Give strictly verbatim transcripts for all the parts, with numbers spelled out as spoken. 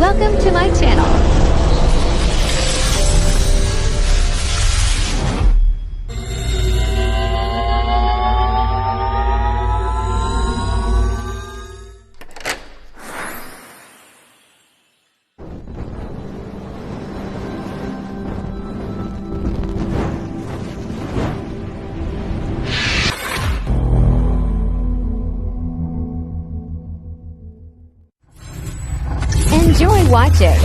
Welcome to my channel. Enjoy watching.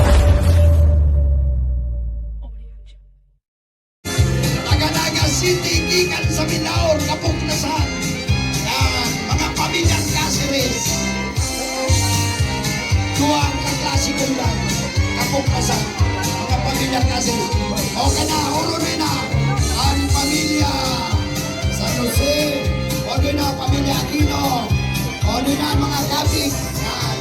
Taga Naga City, gikan sa Milaor, Kapuklasan. Yan, mga pamilyang Caceres. Duwang kaklase ko lang, Kapuklasan. Mga pamilyang Caceres. O ka na, orunay na. Ang pamilya San Jose. Orunay na, pamilya Aquino. Orunay na, mga Kapit. Yan.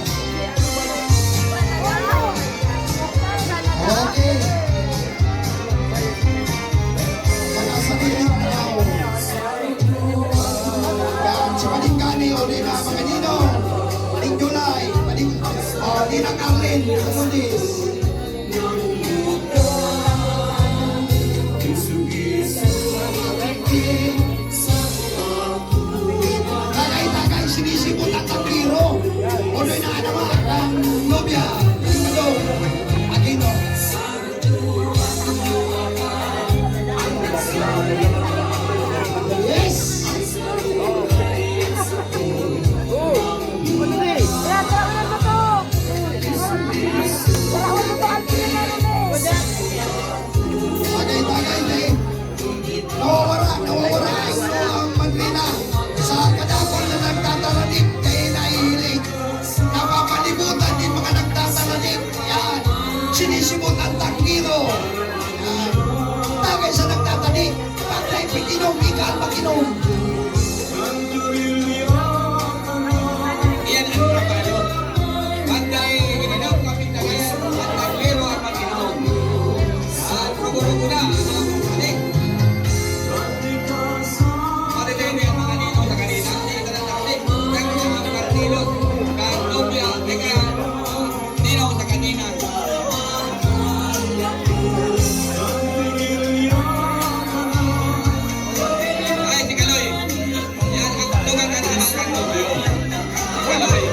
Okay. Mga sarili na raw. Yan, si Paling Gani, o di na, mga ninong. Paling July, Paling, o, Ninang Arlene, Azulis. Tagay-tagay, sinisibot ang tablero. Orunay na, ano ba, ang nobya, Salvador Aquino. Yes! Tagay-tagay, eh. Nawawara, nawawara ang, ang madrina sa kadakol na nagtataranib, kaya nahihiling. Napapalibutan din mga nagtataranib. Yan. Sinisibot ang tanggiro. Yan. Tagay sa nagtatanim. Pag may pag-inom, ikaw mag-inom. Iyan ang trabaho. Pantay, gininaw, kapit na kaya, at ang pero ang pag-inom. At magurugo na, ano, ano, Marilene, ang mga ninong sa kanina, hindi ka nagkakasik. Kaya ang mga Martilo, kang Nobia, teka, ninong sa kanina. Ay, si Kaloy. Yan, ang lugar na naman, kang Nobia. Kaloy.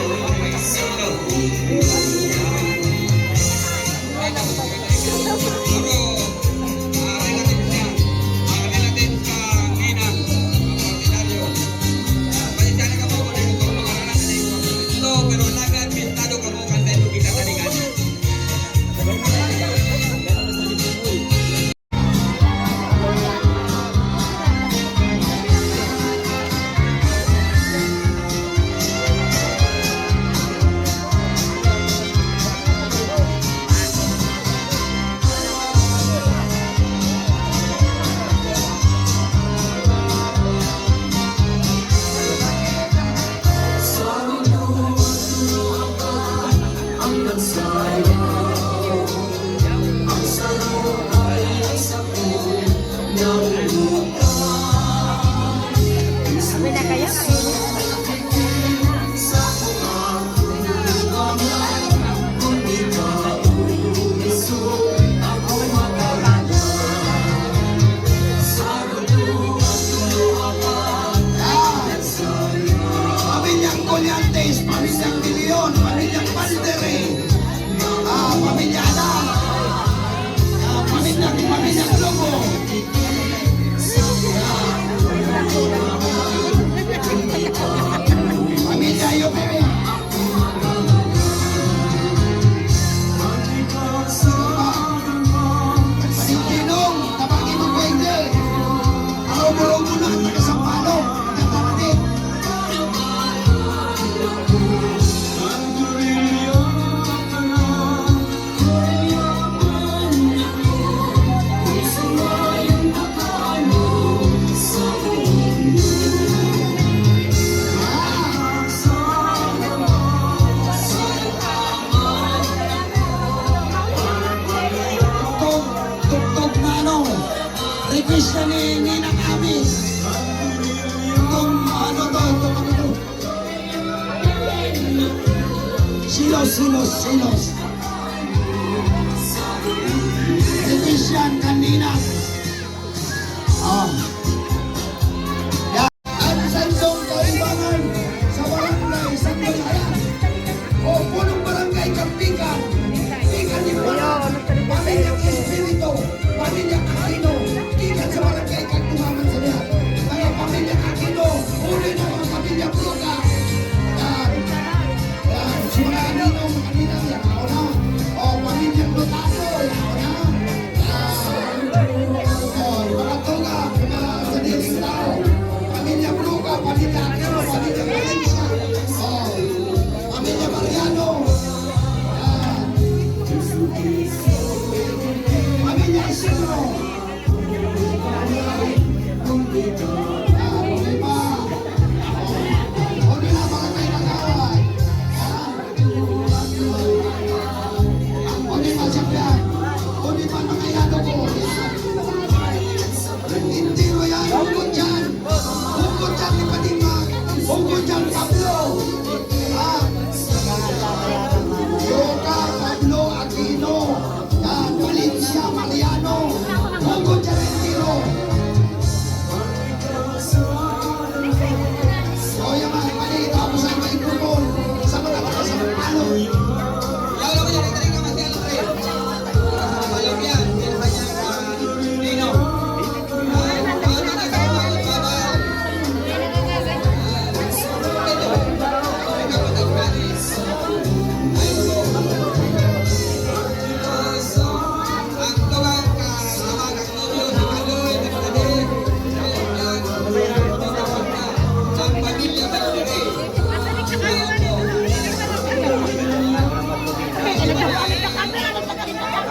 Pamilyang Collantes, pamilyang De Leon, pamilyang Valdere, ah, pamilya Adan, ah, pamilyang, pamilyang Lobo. Pamilya Yope. Panintinong, tabangi mo pwede. Ang ubo-ubo na, taga Sampaloc, taga Taradit. Tug-, tugtog na ano, request na ni Ninang Ami. Itong ano to, itong ano to. Silos, silos, silos. Yan. Kundi pa mga yado ko. Yan. Entero yan. Hugot yan. Hugot yan ni Padima. Hugot yan, Pablo. Ah. Yoka, Pablo, Aquino. Yan. Valencia, Mariano. Hugot yan, entero. O, yan, mga kapatid, tapos ang microphone sa mga taga San Pablo. Yaw lang yan, ito rin naman, yan, pre. Sa Pablo yan, yan, yan, ah, Nino. Ah, mga taga San Pablo, bawal. Ito, ito, ito, ito, ito. Ayun po. Ang tawag, ah, tawag,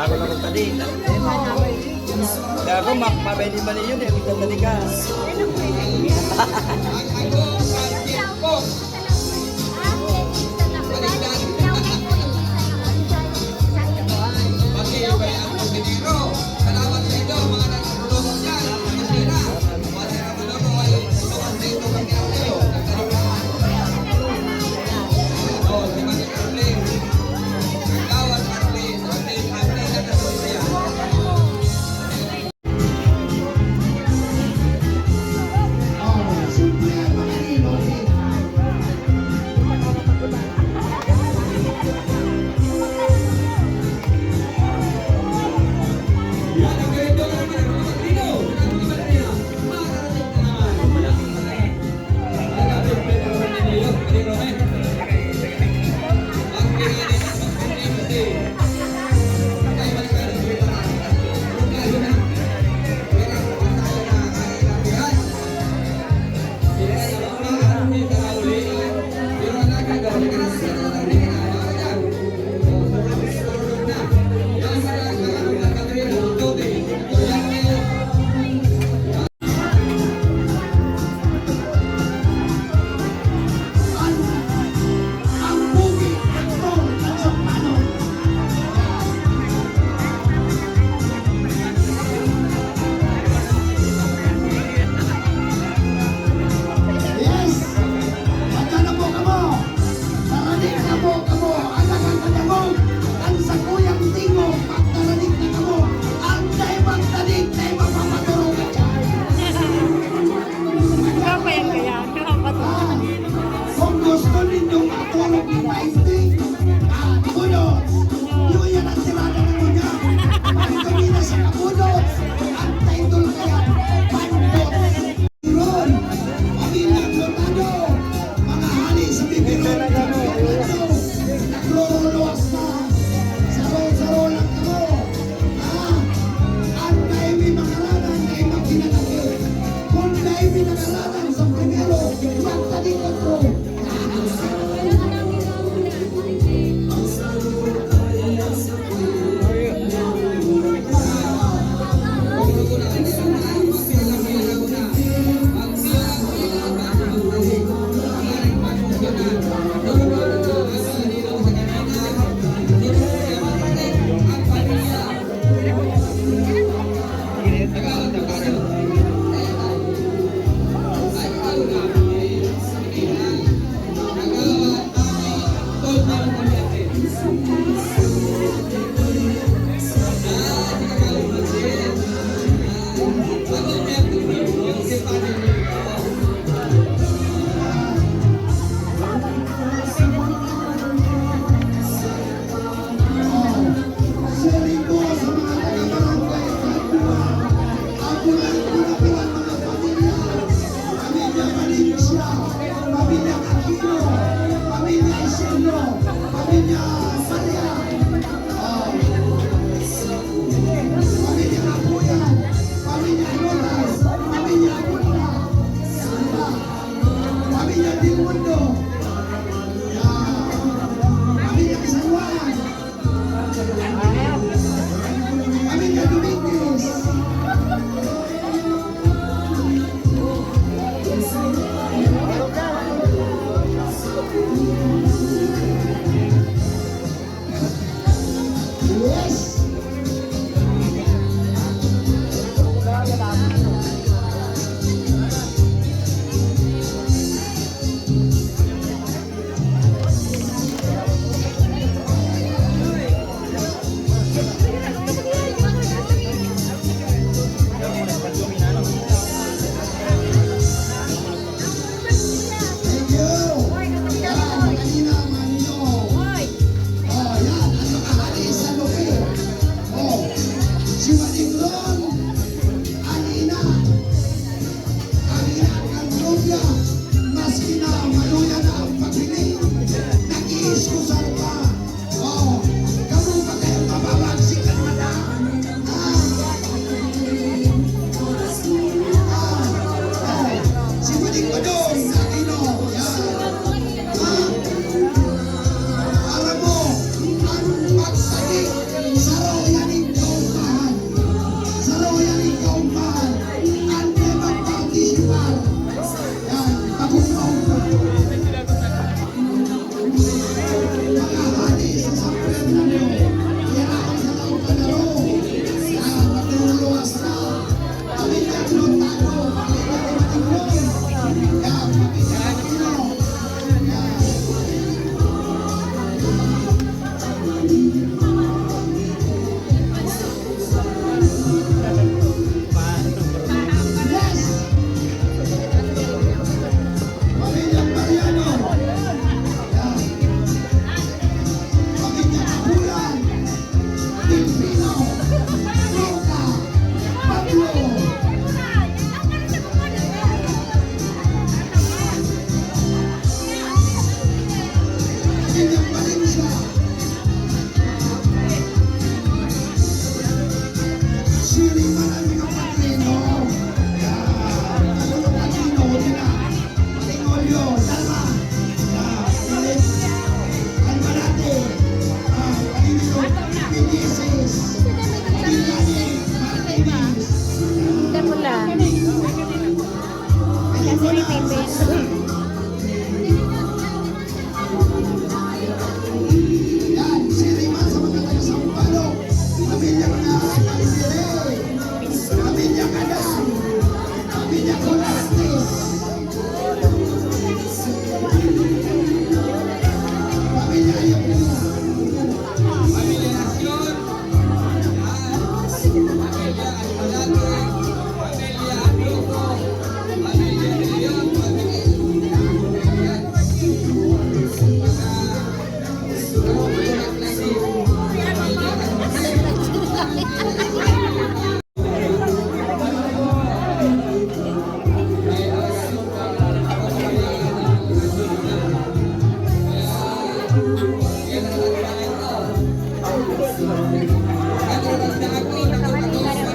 Ako na magtali. Kaya ako, mak-, mabay din ba ninyo? Di, magtali ka. Ang, ang pogi, aktor, at soprano. Yes! Magkano po kamo? Naraning na po kamo, alagad madangog, ang sakuyang tingog, magdaranig na kamo, ang dai magdanig, dai mapapaturog. Ikaw pa yan kaya? Ikaw pa to. Ah, kung gusto ninyong maturog ni Maesting, ah, budos. Yun yan ang tirada na ngunyan. Pag kami na sa kabudos, ang title kaya, Bandot. Ron, pamilya Hurtado, mga hali sa Bibiron, Hurtado, nagrorolowas na. Saro-saro lang kamo. Ah, ang dai mi makaranan, dai magkinalaki. Kung dai mi nakaranan sa primero, magtalikod ko. Siring po sa mga taga-barangay Padua, ang unang pinakuan mga pamilya, pamilya Valencia, pamilya Aquino, pamilya Isidro, pamilya Maria, oh, pamilya Apuyan, pamilya Rodas, pamilya Abunda, pamilya Del Mundo, yan, pamilya San Juan, Pamilya Dominguez. Yes.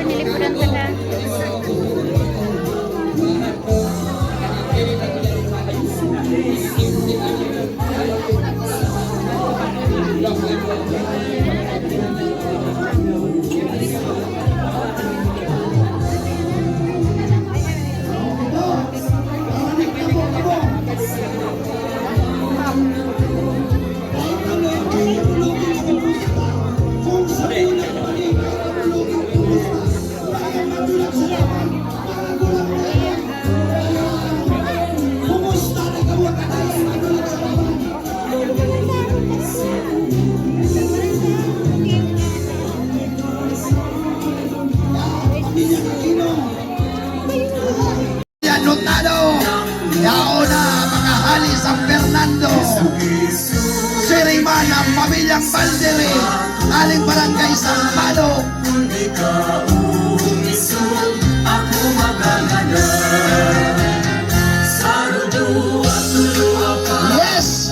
Nilipunan ka na. Anotado, yaon na, mga hali San Fernando. Siring man ang pamilyang Baldere, aling barangay Sampalo. Yes!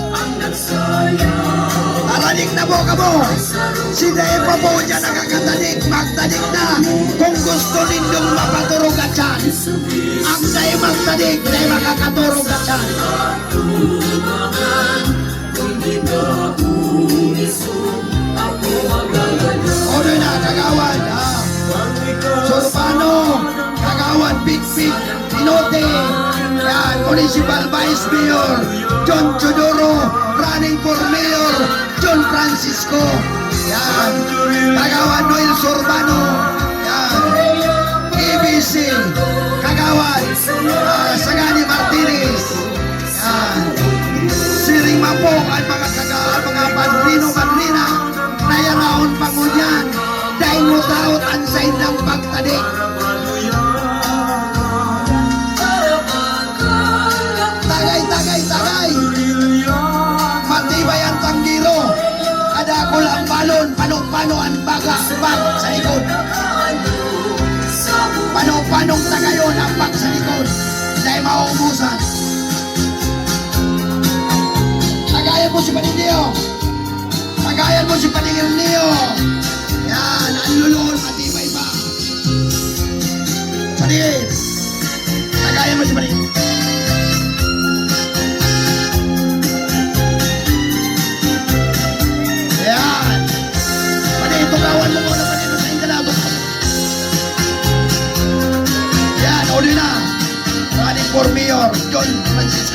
Taraning na po kamo! Si Deo pa po dyan nakakatanik, magtanik na! Kung gusto nindong mapaturog at yan, ang dai magtanik, dai makakaturog at yan. Ano na, kagawad, ha? Surbano, kagawad, Big Big, Pinote, yan, Municipal Vice Mayor, John Teodoro, running for Mayor, John Francisco, yan, kagawad, Noel Surbano, yan, A B C, kagawad, ah, Sagani Martinez, yan. Siring man po an mga taga, mga padrino, madrina, na yaraon pa ngunyan, dai mo taot an saindang pagtadik. Tagay, tagay, tagay! Matibay an tanggiro, kadakul an balon, pano-pano an baga, bag sa likod. Pano-panong tagayon an bag sa likod, dai mauubusan. Tagayan mo si Pading Leo. Tagayan mo si Pading Leo. Yan, ang lulol, matibay pa. Pading. Tagayan mo si Pading. Yan. Pading, tukawan mo muna, Pading, sa ingalado. Yan, uli na. Running for Mayor, John Francisco.